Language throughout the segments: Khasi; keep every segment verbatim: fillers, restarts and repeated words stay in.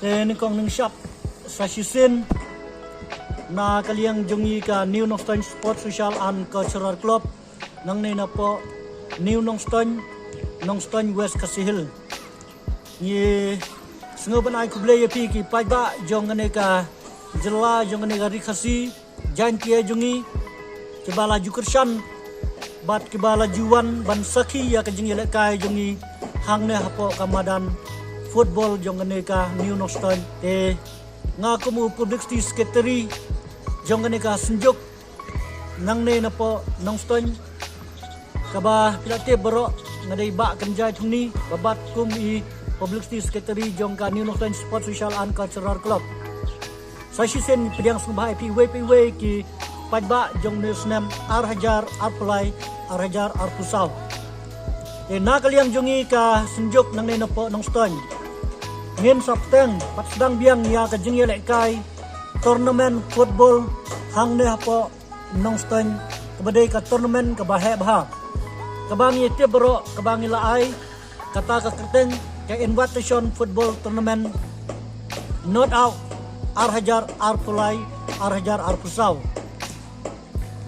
Te nyngkong nyngshap sa shisien na ka liang jong ngi ka New Nongstoiñ Sports Social and Cultural Club, nangne napoh New Nongstoiñ, Nongstoiñ West Khasi Hills. Ngi sngew ban ai khublei ïa phi ki paidbah jong kane ka jylla, jong kane ka ri Khasi Jaintia jong ngi, kiba la ju kyrshan bad kiba la ju wan ban sakhi ïa ka jingïalehkai jong ngi hangne hapoh ka madan football jong kane ka New Nongstoiñ. Te nga kum u publicity secretary jong kane ka synjuk nangne napoh Nongstoiñ, kaba phi la tip baroh, nga dei Bah Kynjai Thongni, ba bat kum i publicity secretary jong ka New Nongstoiñ Sports Social and Cultural Club. Sa shisien pdiang sngewbha ïa phi iwei pa iwei ki paidbah jong une u snem ar hajar arphew lai, ar hajar arphew saw. Te na ka liang jong ngi ka synjuk nangne napoh Nongstoiñ, ngin sa bteng bad sdang biang ïa ka jingïalehkai tournament football hangne hapoh Nongstoiñ, kaba dei ka tournament kaba heh bha, kaba ngi tip baroh, kaba ngi la ai kata ka kyrteng ka Invitation Football Tournament Knockout ar hajar arphew lai, ar hajar arphew saw.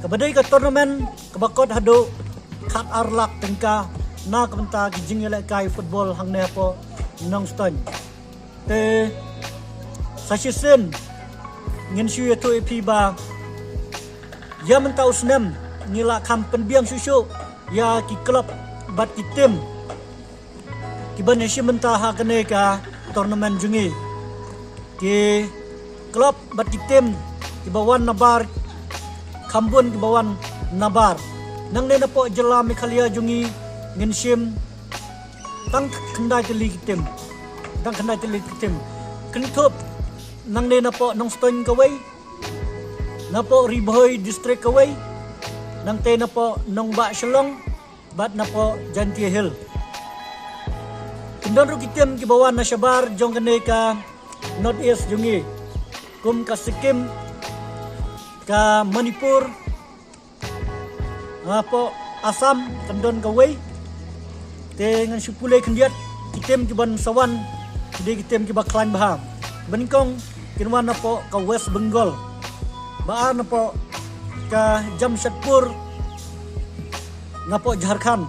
Kaba dei ka tournament kaba kot haduh khat ar lak tyngka na ka bynta ki jingïalehkai football hangne hapoh Nongstoiñ. Te sa shisien ngin shu ïathuh ïa phi ba ïa mynta u snem ngi la kham pynbiang shuh shuh ïa ki club bad ki team kiban ïashim bynta ha kane ka tournament jong ngi. Ki club bad ki team kiba wan nabar kham bun, kiba wan nabar. Nangne napoh jylla Meghalaya jong ngi ngin shim tang khyndai tylli ki team. Tang khyndai tylli ki team. Kynthup nangne napoh Nongstoiñ kawei, napoh Ri Bhoi District kawei, nangta napoh Nongbah Shillong bad napoh Jaintia Hills. Kin don ruh ki team kiba wan na shabar jong kane ka North East jong ngi, kum ka Sikkim, ka Manipur, napoh Assam kan don kawei. Te ngan shu pule khyndiat ki team kiban sa wan, ki dei ki team kiba khlaiñ bha. Ba nyngkong kin wan napoh ka West Bengal, ba ar napoh ka Jamshedpur, napoh Jharkhand,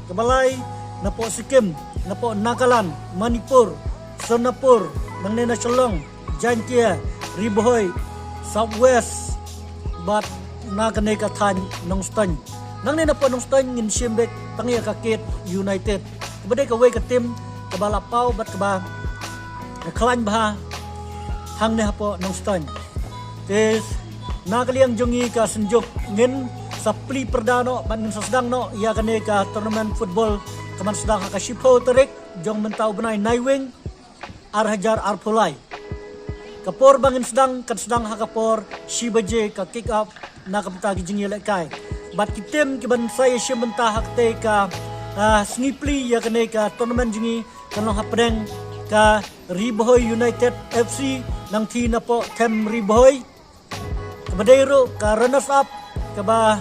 kaba lai napoh Sikkim, napoh Nagaland, Manipur, Sonapur, nangne na Shillong, Jaintia, Ri Bhoi, South West, bad na kane ka thaiñ Nongstoiñ. Nangne napoh Nongstoiñ ngin shim beit tang ïa ka Kit United, kaba dei kawei ka team kaba la paw bad kaba khlaiñ bha hangne hapoh Nongstoiñ. Te na ka liang jong ngi ka synjuk ngin sa plie pyrda noh bad ngin sa sdang noh ïa kane ka tournament football kaban sdang ha ka shiphew tarik jong mynta u bnai Naiwieng ar hajar arphew lai. Ka por ba ngin sdang kan sdang ha ka por shi baje, ka kick off na ka bynta ki jingïalehkai. Bad ki team kiban sa ïashim bynta ha katei ka, ah, sngi plie ïa kane ka tournament jong ngi kan long hapdeng ka Ri Bhoi United F C, nangta napoh Them Ri Bhoi, kaba dei ruh ka runners up, kaba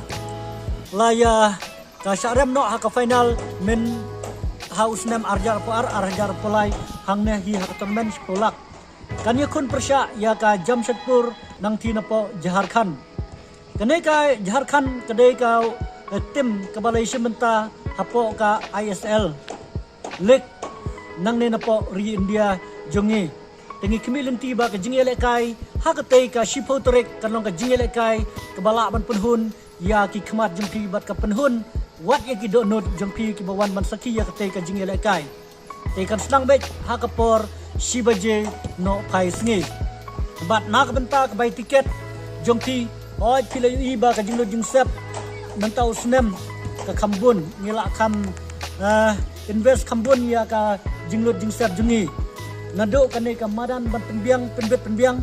la ïa ka shah rem noh ha ka final mynta ha u snem ar hajar arphew ar, ar hajar arphew lai, hangne hi ha ka tournament shiphew lak. Kan ïakhun pyrshah ïa ka Jamshedpur nangta napoh Jharkhand. Kane ka Jharkhand ka dei ka, eh, team kaba la ïashim bynta hapoh ka I S L League nangne napoh ri India jong ngi. Te ngi khmih lynti ba ka jingïalehkai ha katei ka shiphew tarik kan long ka jingïalehkai kaba lah ban pynhun ïa ki khmat jong phi bad ka pynhun wat ïa ki dohnud jong phi kiba wan ban sakhi ïa katei ka jingïalehkai. Te kan sdang beit ha ka por shi baje nohphai sngi. Bad na ka bynta ka bai tiket jong phi, hooid phi la ïohi ba ka jinglut jingsep mynta u snem ka kham bun, ngi la kham, eh, invest kham bun ïa ka jinglut jingsep jong ngi. Naduh kane ka madan ban pynbiang, pynbit pynbiang,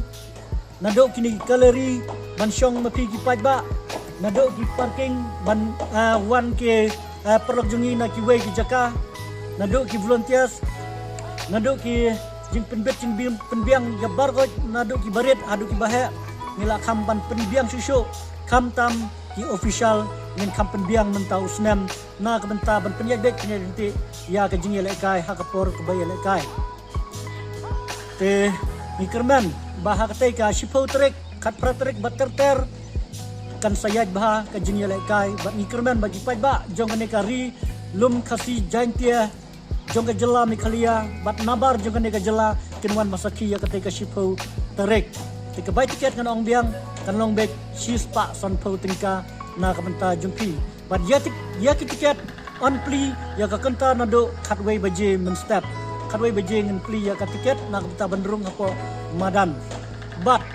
naduh kine ki gallery ban shong ma phi ki paidbah, naduh ki parking ban, ah, wan ki, ah, paralok jong ngi na kiwei ki jaka, naduh ki volunteers, naduh ki jingpynbit jingpynbiang ïa baroh, naduh ki barit haduh ki baheh, ngi la kham ban pynbiang shuh shuh, khamtam ki official ngin kham pynbiang mynta u snem na ka bynta ban pynïaid beit pynïaid lynti ïa ka jingïalehkai ha ka por kaba ïalehkai. Te ngi kyrmen ba ha katei ka shiphew tarik, khatphra tarik bad ter ter, kan sa ïaid bha ka jingïalehkai, bad ngi kyrmen ba ki paidbah jong kane ka ri lum Khasi Jaintia jong ka jylla Meghalaya bad nabar jong kane ka jylla kin wan ban sakhi ïa katei ka shiphew tarik. Te ka bai tiket ngan ong biang kan long beit shispah sanphew tyngka na ka bynta jong phi. Bad ïa tik-, ïa ki tiket yn plie ïa ka kynta naduh khatwei baje mynstep. Khatwei baje ngin plie ïa ka tiket na ka bynta ban rung hapoh madan. Bad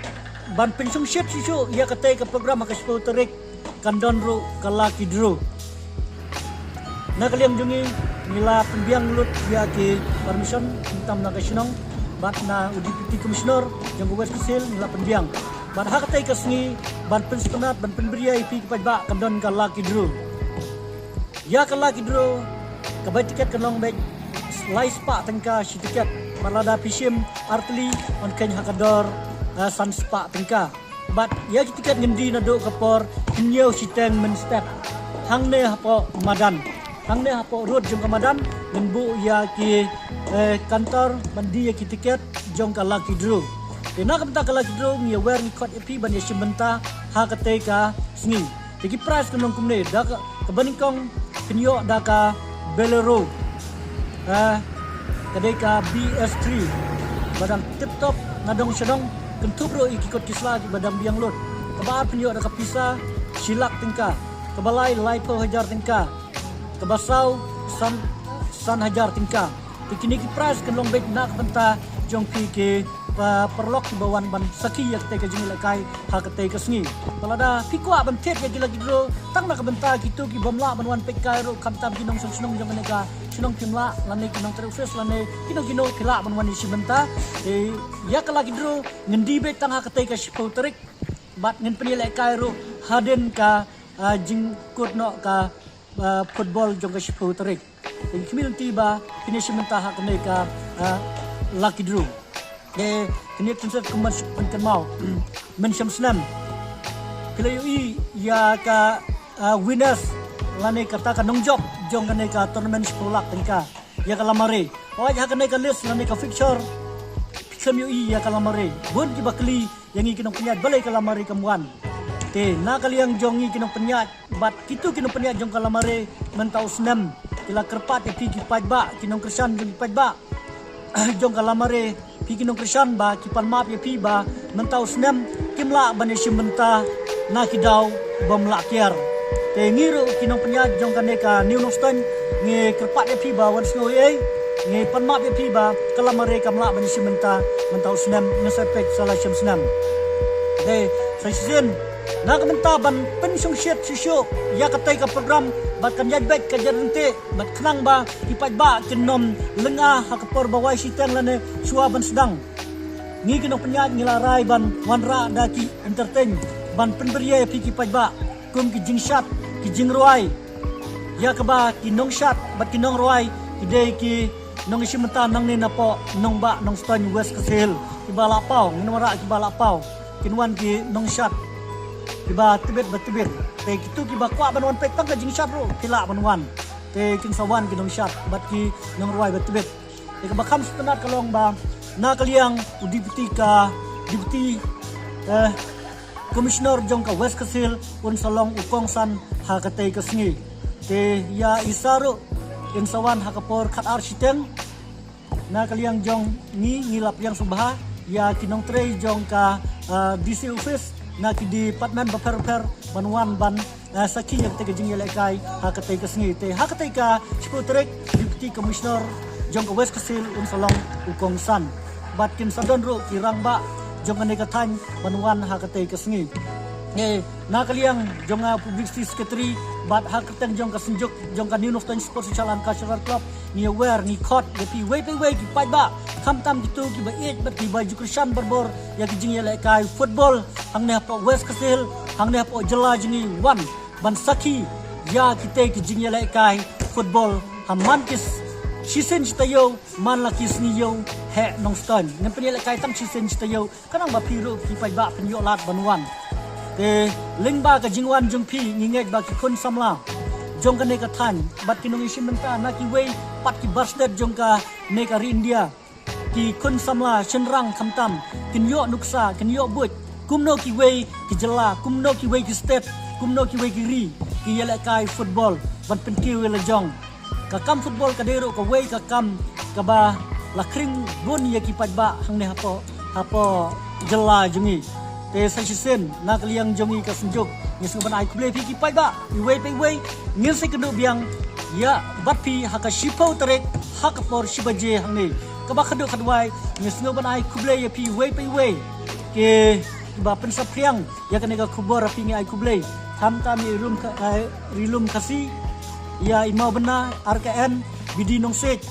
ban pynshongshit shuh shuh ïa katei ka program ha ka shiphew tarik, kan don ruh ka lucky draw. Na ka liang jong ngi, ngi la pynbiang lut ïa ki permission khamtam na ka shnong bad na u Deputy Commissioner jong ka West Khasi Hills, ngi la pynbiang. Bad ha katei ka sngi ban pynsngewtynnat, ban pynbria ïa phi ki paidbah, kan don ka lucky draw. Ïa ka lucky draw, ka bai tiket kan long beit lai spah tyngka shi tiket. Bad lada phi shim artylli, yn kheiñ ha ka dor, eh, san spah tyngka. Bad ïa ki tiket ngin die naduh ka por hynñiew shiteng mynstep hangne hapoh madan. Hangne hapoh road jong ka madan ngin buh ïa ki, eh, counter ban die ïa ki tiket jong ka lucky draw. Te na ka bynta ka lucky draw, ngi wer, ngi khot ïa phi ban ïashim bynta ha katei ka sngi. Te ki prize kan long kumne, da ka, kaba nyngkong phin ïoh da ka Bolero, eh, ka dei ka B S three. Ba dang tip top na dong sha dong, kynthup ruh ïa ki kot ki sla kiba dang biang lut. Kaba ar phin ïoh da ka pisa shi lak tyngka. Kaba lai, laiphew hajar tyngka. Kaba saw, san, san hajar tyngka. Te kine ki prize kan long beit na ka bynta jong phi ki, ah, paralok kiba wan ban sakhi ïa katei ka jingïalehkai ha katei ka sngi. Bad lada phi kwah ban thied ïa ki lucky draw, tang na ka bynta kito ki bym lah ban wan peitkai ruh, khamtam ki nongshong shnong jong kane ka shnong phim lah, lane ki nongtrei office, lane kino kino phi lah ban wan ïashim bynta. Te ïa ka lucky draw ngin die beit tang ha katei ka shiphew tarik. Bad ngin pynïalehkai ruh hadien ka, ah, jingkut noh ka, ah, football jong ka shiphew tarik. Te ngi khmih lynti ba phin ïashim bynta ha kane ka, ah, lucky draw. Te kane ka kynset kumban shu pynkynmaw. Mynshem snem, phi la ïohi ïa ka, ah, winners lane kata ka nongjop jong kane ka tournament shiphew lak tyngka, ïa ka Lamare. Hooid, ha kane ka list lane ka fixture phi khlem ïohi ïa ka Lamare. Bun kiba kylli ïa ngi ki nongpynïaid balei ka Lamare kam wan. Te na ka liang jong ngi ki nongpynïaid bad kito ki nongpynïaid jong ka Lamare mynta u snem ki la kyrpad ïa phi ki paidbah, ki nongkyrshan jong ki paidbah jong ka Lamare, phi ki nongkyrshan ba ki pan map ïa phi ba mynta u snem kim lah ban ïashim bynta na ki daw bym lah kiar. Te ngi ruh ki nongpynïaid jong kane ka New Nongstoiñ ngi kyrpad ïa phi ba wan sngew ei ei, ngi pan map ïa phi ba ka Lamare kam lah ban ïashim bynta mynta u snem, ngin sa peit sa la shem snem. Te sa shisien na ka bynta ban pynshongshit shuh shuh ïa katei ka program bad kan ïaid beit ka jingryntih bad khnang ba ki paidbah kin nym lynga ha ka por ba wai shiteng lane shuwa ban sdang. Ngi ki nongpynïaid ngi la rai ban wanrah da ki entertain ban pynbria ïa phi ki paidbah kum ki jingshad, ki jingrwai. Ïa kaba ki nongshad bad ki nongrwai ki dei ki nongïashim bynta nangne napoh nongbah Nongstoiñ West Khasi Hills. Kiba la paw, ngin wanrah kiba la paw. Kin wan ki nongshad kiba tbit ba tbit. Te kito kiba kwah ban wan peit tang ka jingshad ruh ki lah ban wan. Te kin sa wan ki nongshad bad ki nongrwai ba tbit. Te kaba kham sngewtynnat ka long ba na ka liang u Deputy ka, Deputy, eh, Commissioner jong ka West Khasi Hills un sa long u kongsan ha katei ka sngi. Te ïa i Sir ruh in sa wan ha ka por khatar shiteng. Na ka liang jong ngi, ngi la pdiang sngewbha ïa ki nongtrei jong ka, ah, D C office na ki department bapher bapher ban wan ban, ah, sakhi ïa katei ka jingïalehkai ha katei ka sngi. Te ha katei ka shiphew tarik, Deputy Commissioner jong ka West Khasi Hills un sa long u kongsan. Bad kin sa don ruh ki rangbah jong kane ka thaiñ ban wan ha katei ka sngi. Ngi na ka liang jong nga Publicity Secretary bad ha kyrteng jong ka Synjuk jong ka New Nongstoiñ Sports Social and Cultural Club, ngi wer, ngi khot ïa phi wei pa wei ki paidbah, khamtam kito kiba ïeit bad kiba ju kyrshan barabor ïa ki jingïalehkai football hangne hapoh West Khasi Hills, hangne hapoh jylla jong ngi, wan ban sakhi ïa kitei ki jingïalehkai football ha man ki shisien shi taïew, man la ki sngi ïew heh Nongstoiñ. Ngin pynïalehkai tang shisien shi taïew. Khnang ba phi ruh ki paidbah phin ïoh lad ban wan. Te lyngba ka jingwan jong phi ngi ngeit ba ki khun samla jong kane ka thaiñ bad ki nongïashim bynta na kiwei pat ki bar stet jong kane ka ri India ki khun samla shynrang khamtam kin ïoh nuksa, kin ïoh buit kumno kiwei ki jylla, kumno kiwei ki state, kumno kiwei ki ri ki ïalehkai football ban pynkiew ïa la jong. Ka kam football ka dei ruh kawei ka kam kaba la khring bun ïa ki paidbah hangne hapoh, hapoh jylla jong ngi. Te sa shisien na ka liang jong ngi ka Synjuk, ngi sngewbha ban ai khublei phi ki paidbah iwei pa iwei. Ngin sa ïakynduh biang ïa bad phi ha ka shiphew tarik ha ka por shi baje hangne. Kaba khadduh khadwai ngi sngewbha ban ai khublei ïa phi iwei pa iwei ki, kiba pynsaphriang ïa kane ka khubor. Ha phi ngi ai khublei, khamtam ïa i Rum Kha-, eh, Ri Lum Khasi, ïa i Mawbynna, R K N, B D Nongsiej,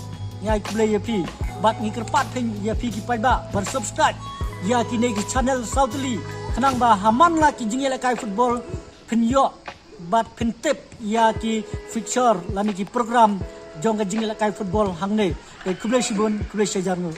ngi ai khublei ïa phi. Bad ngi kyrpad phi, ïa phi ki paidbah ban subscribe ïa kine ki channel sawtylli, khnang ba ha man la ki jingïalehkai football phin ïoh bad phin tip ïa ki fixture lane ki program jong ka jingïalehkai football hangne. Te khublei shibun, khublei shihajar nguh.